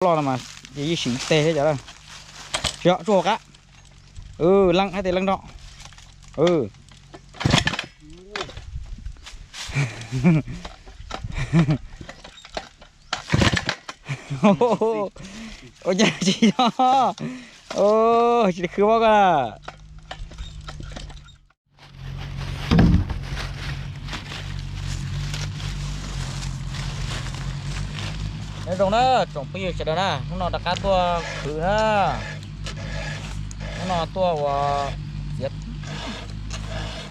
Loj no mas ces yeej sim teg thiab cov. Tsis yog, tsuj hauv qab. Leej hais tias leej nrog. Ua cas tsis yog, tsis khwv pob koj. Nyob zoo na tsoom phooj ywg sawv daws na, hnub no rov qab tuaj khwv na. Hnub no tuaj ua txiav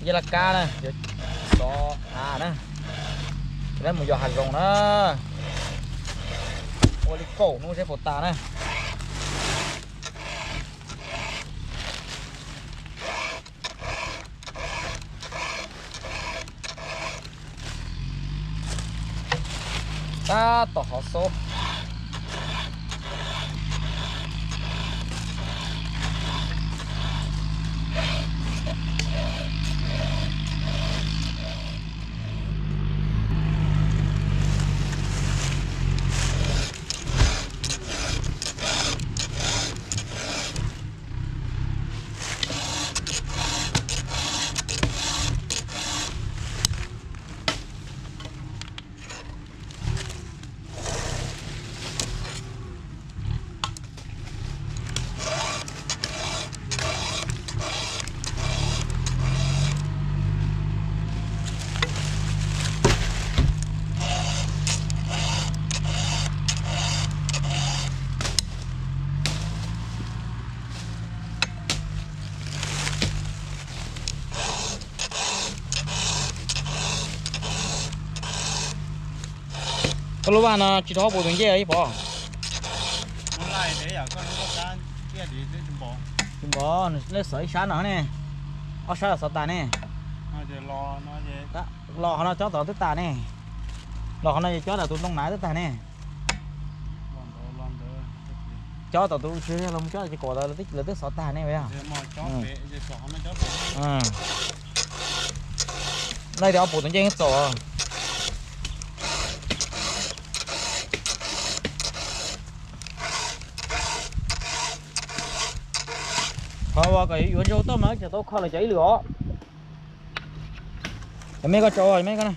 yaj laj kab na, yuav xov av na, yuav mus yos hav zoov na. Ua li kaum hnub seb puas tas na. Tab tom hov xub. Koj lub vaj no tsis rau hauv puv tus ncej ib pov. Tsis npov, nej xov ib sab no ne, ob sab los xov tas ne. Los qhov no cob tod twb tas ne. Los qhov no cob tom tus ntoo nav twb tag ne. Cob tom tus, los mus cob ces kom lawv twb xov tag ne. Laij tias ob puv tus ncej txaus. Qhov uas kom yuav ntsaug toj mas tsam tau kho lawm cov ib lwm os. Cov me koj tso, cov me koj na.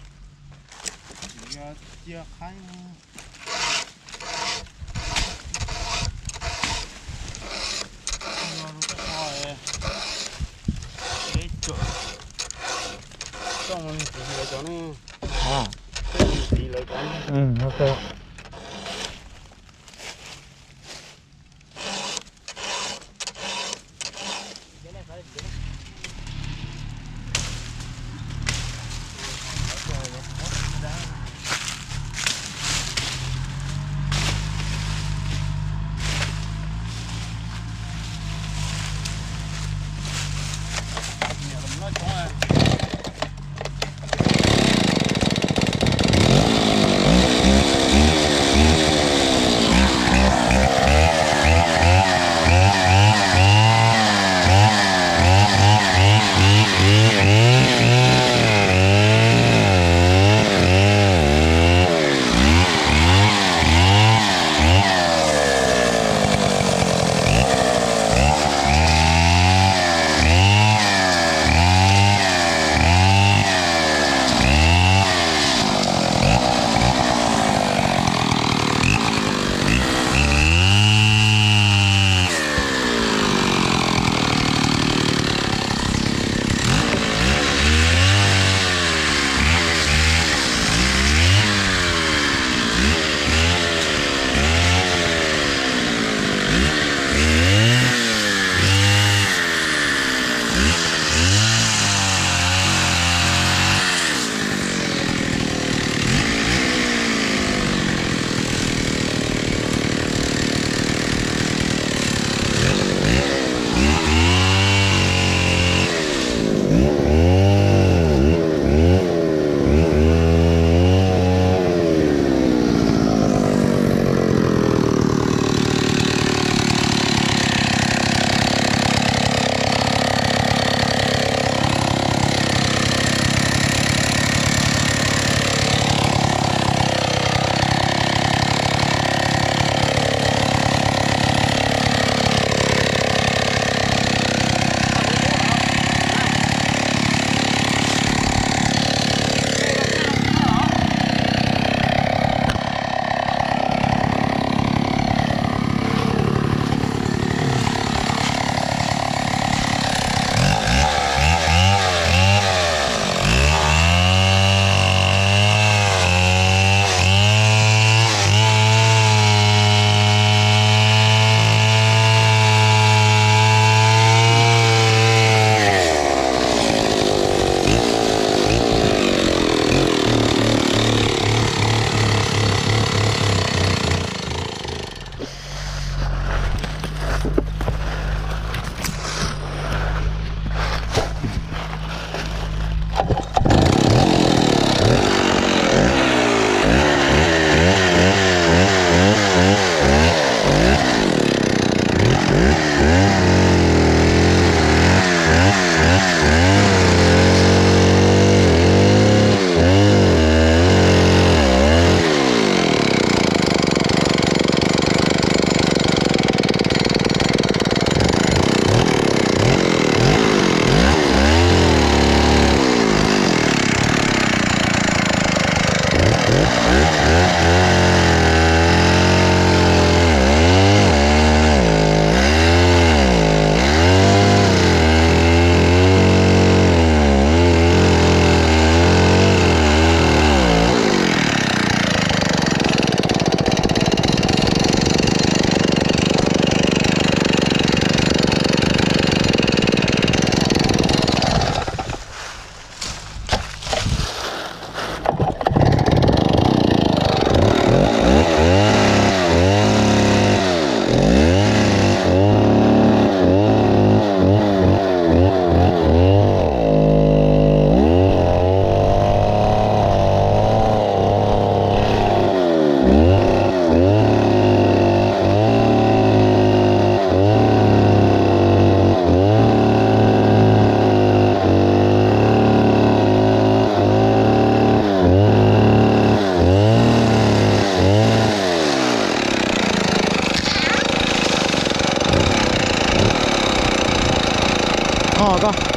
Ho koj.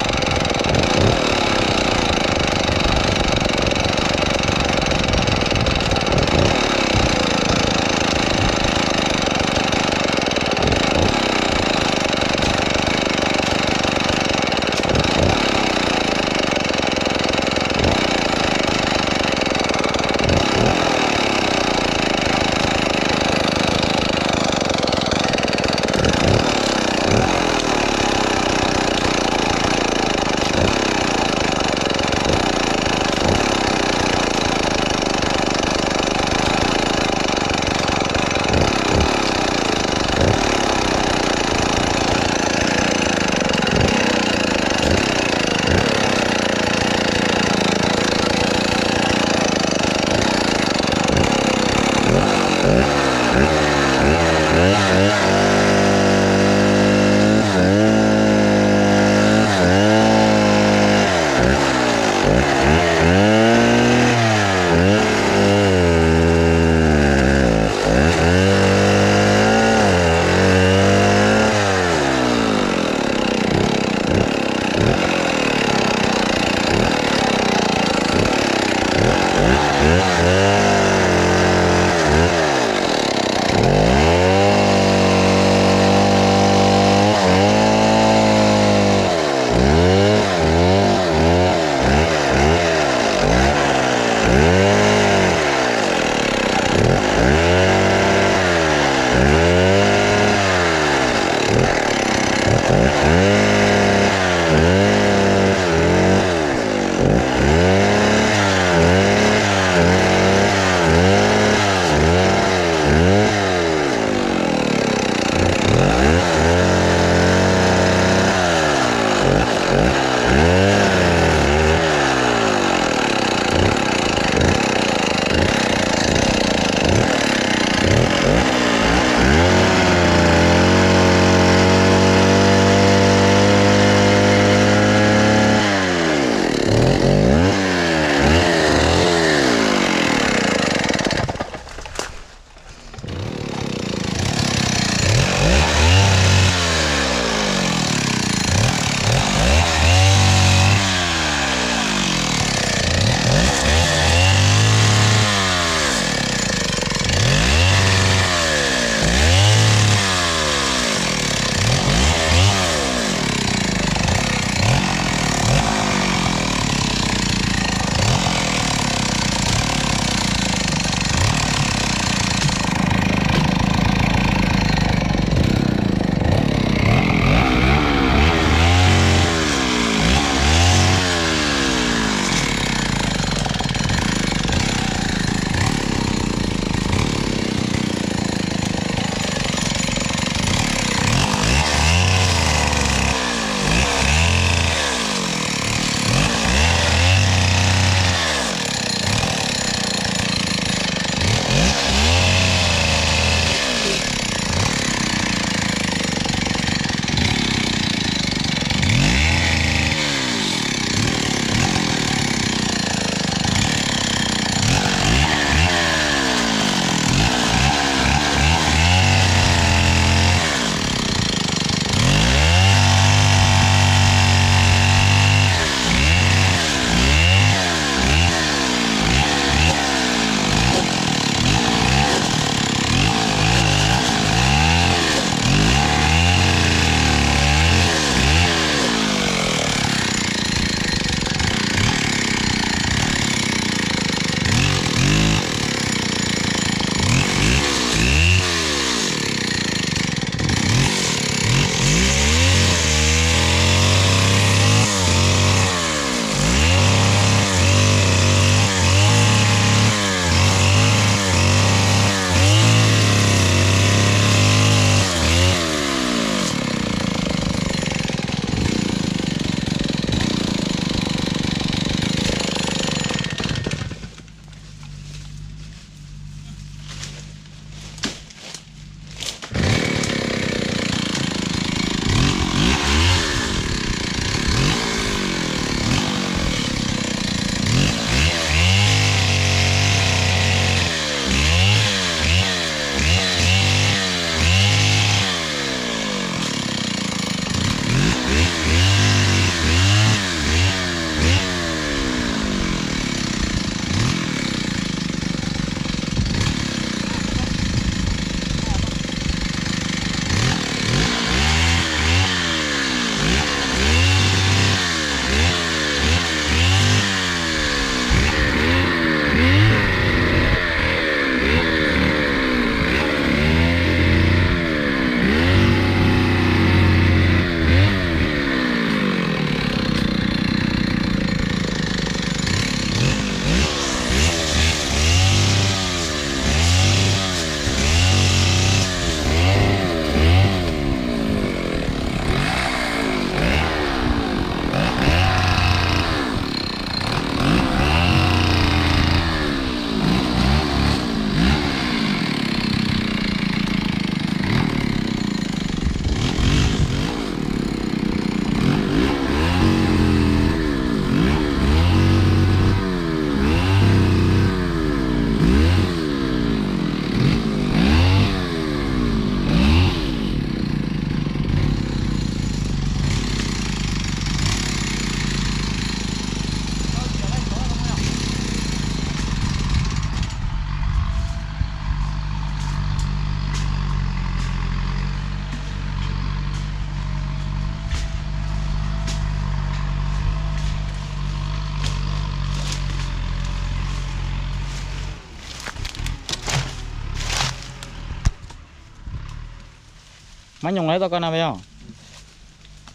Mab nyoos laib tau koj na yog.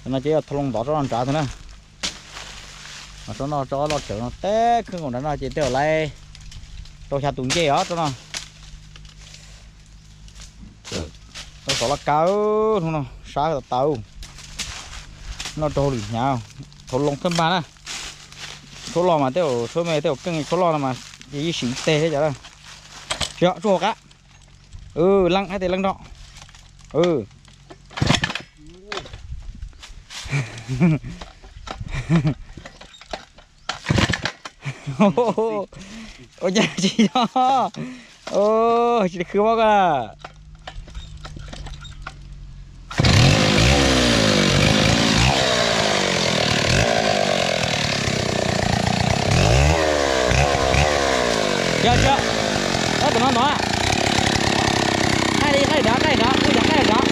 No ces yog thau loo ntov tsob no nrad tag na. Tsob no tsob loj tsawv no teb khwb nkaus nrad no ces tej zaum laib rau xya tus ncej os tsob no. Tau xov laj kab hnub no sab tau tau. Noj rau hauj lwm hnyav, thau loo thawj npag na. Tshuab loj mas tej zaum tshuab me tej zaum keej, tshuab loj no mas ces yeej sim teg thiab cov. Tsis yog tsuj hauv qab. Leej hab tes leej nrog. Ua cas tsis yog, tsis li khwv mob koj. Yog tsis, ob tug no ntov, qaij li qaij nrad, qaij nrad, kuj yog qaij nrad.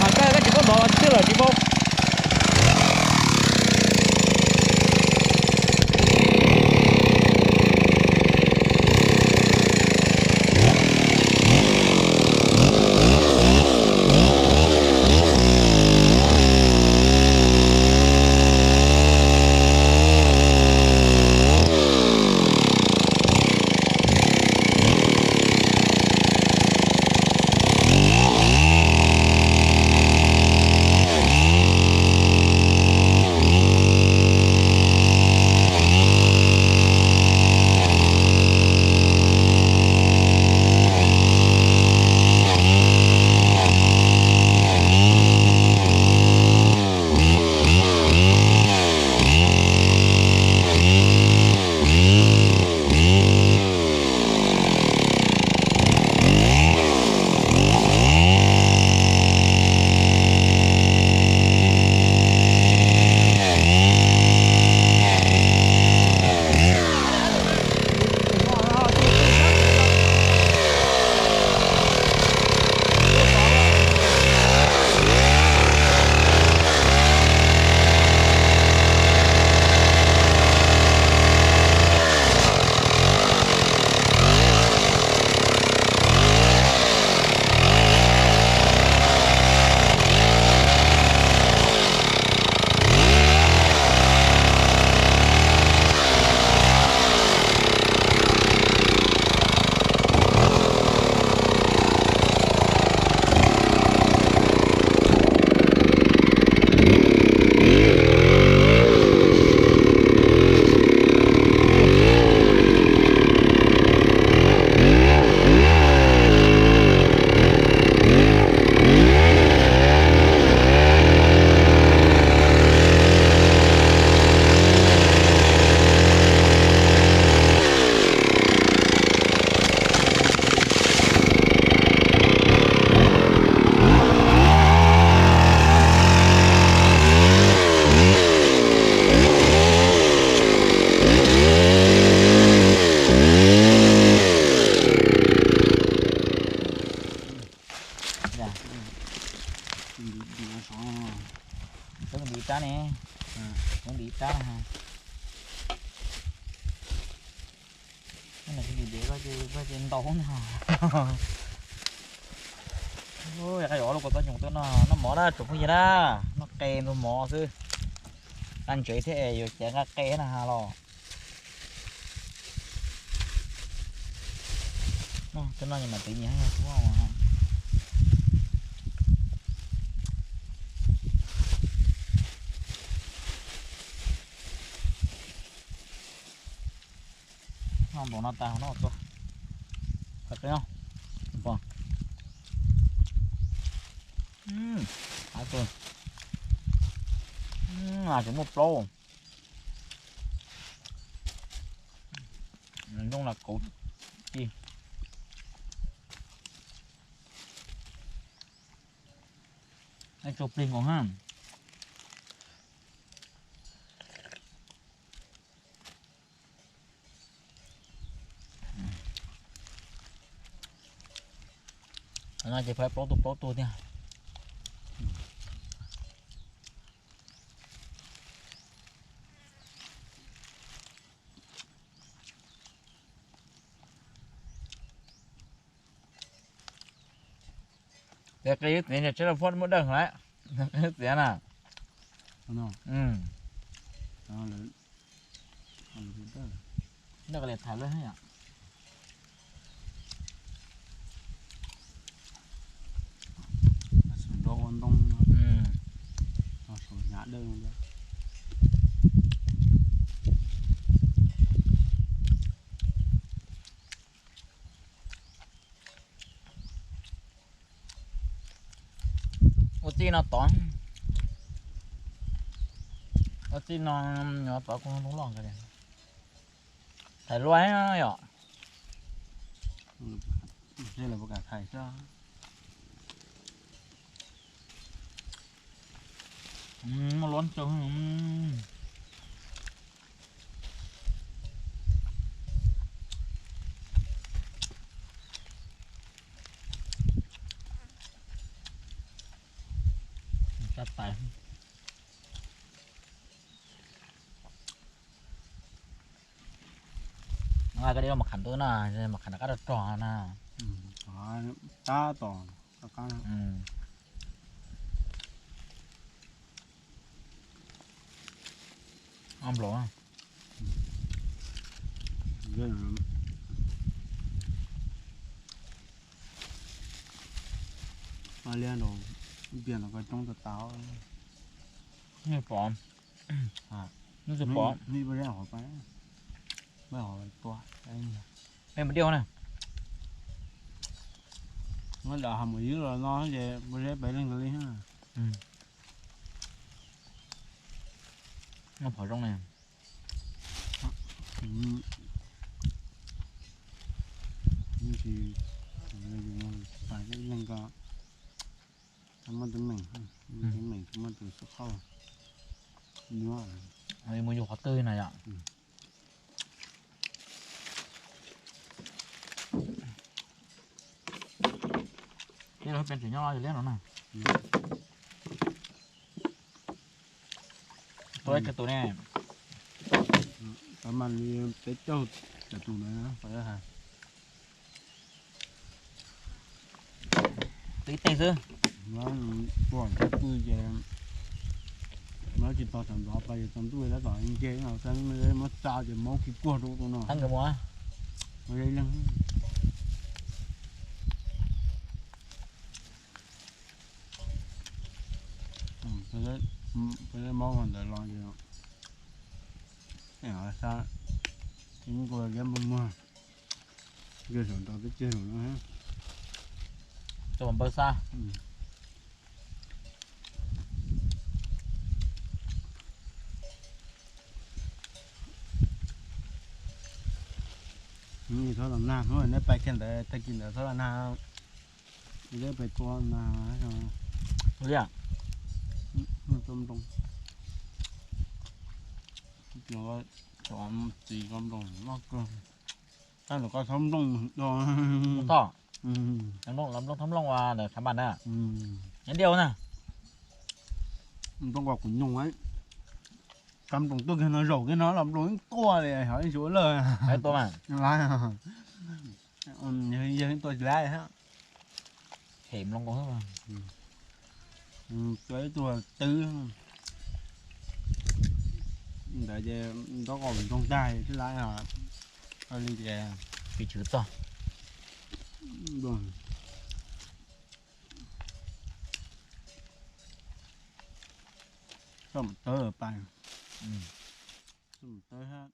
Mas koj, koj tsis paub ntov twb lawm tsis paub. Ntiv rab ne, ntiv rab na. Ntiv dev koj ces ntau na. Yog qab yuav lub kua txob nyoos tuaj noj, noj mov na tsoom phooj ywg na, noj qe ntuag mov xwb. Nqa ntsev thiab es yuav cev nqa qe na has los. Tuaj noj mas txwv nyiam heev. Noj npaum no tas no tuaj. Qhov qeeb no. Hav kawg. Tseem muaj plaub. Zoo las kauv ci. Tsuag plig nkaus na. No ces phav plaub tug plaub tug thiab. Ces qis txiav niag tsheb rau fuab muab dawj lawm. Qis txiav na. Ntoo, hnyav dawj. Ua txij no tod, ua txij no tod kuj loj loj. Thaiv luaj yom. Muaj luab ntsaug. Koj li mus kham ntuj no, mus kham rov qab rog rog na. Tab tom rov qab. Nplaum. Liab nraud, tiag los koj coob tas tas. Nej pom, nej pom, nej pom diaj na. Muab dam ha mus ywg los no ces peb leeg li. Phom zoo ne. Tsis, leej ko muaj teeb meem, teeb meem tsis muaj tus xub qhauj. Mus yug qhov twg na yom. Tej lub pes tseem nyob los liab no na. Tua ib tug tus ne. Pab mas li peb caug tawm tus na. Tua ib teg xwb. Tua tib pw ces muab tsis tau sawv ntxov pas yog tsaus ntuj tab tom nce no, muab tsa ces muab khi kuag rau tus no. Tab nkawd mus. Peb mob ntawd los ces xa, nkuaj liab npag muag, nce saum nrad peb ceg lawm no. Tau npawb xa. Txhob los nag, hnub nej pais kiag ntawd tag kis ntawd txhob los nag. Peb pais tua nag. Li, tua nplooj, txiv koj nplooj noj kawg. Tab ntawm koj txhob nplooj do. Txhob, nplooj, los nplooj txhob nplooj ua ntawm khav npas na. Nyob diaj na. Nplooj ua kuv nyoog, kab nplooj tuaj kiag no zaum kiag no los nplooj ib tuaj li, hov ib tsuv lawm. Lawm, yog ib tuaj tsis lawm. Hem nplooj, tua ib tug twb ntawd ces ntaub qaum nplooj tag tsis lawm. Li ces pis chwv txog. Tawb pais, tawb.